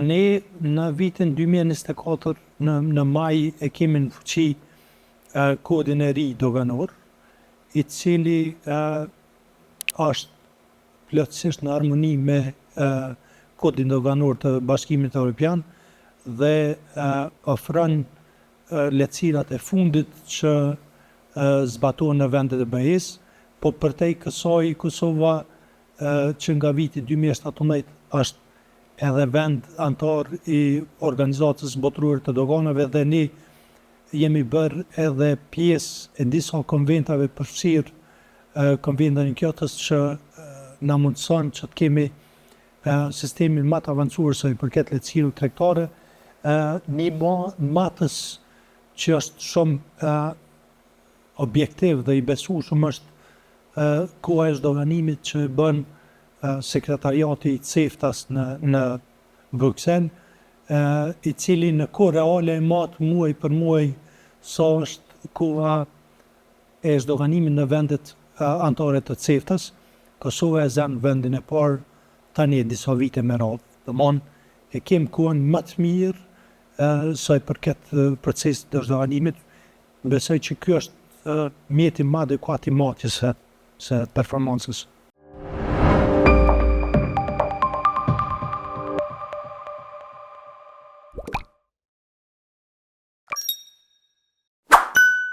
Ne në vitin 2024 në maj e kemi në fuqi kodin e ri doganor, i cili është plotësisht në harmoni me kodin doganor të Bashkimit Evropian dhe ofron lehtësirat e fundit që zbatohen në vendet e BE-së, po përtej kësaj Kosova që nga viti 2017 është edhe vend anëtar i Organizatës Botërore të Doganave dhe ne jemi bërë edhe pjesë e disa konventave, përfshirë konventën e Kyotos, që na mundëson që të kemi sistemin më të avancuar sa i përket lehtësirave tregtare. Një matës që është shumë objektiv dhe i besueshëm është koha e zhdoganimit që e bën sekretariati i CEFTA-s në Bruksel, i cili në kohë reale e mat muaj për muaj sa është koha e zhdoganimit në vendet anëtare të CEFTA-s. Kosova e zënë vendin e parë tani e disa vite me radhë. Domthon, e kem kohën më të mirë sa i përket procesit të zhdoganimit. Besoj që ky është mjeti më adekuat i matjes së performancës.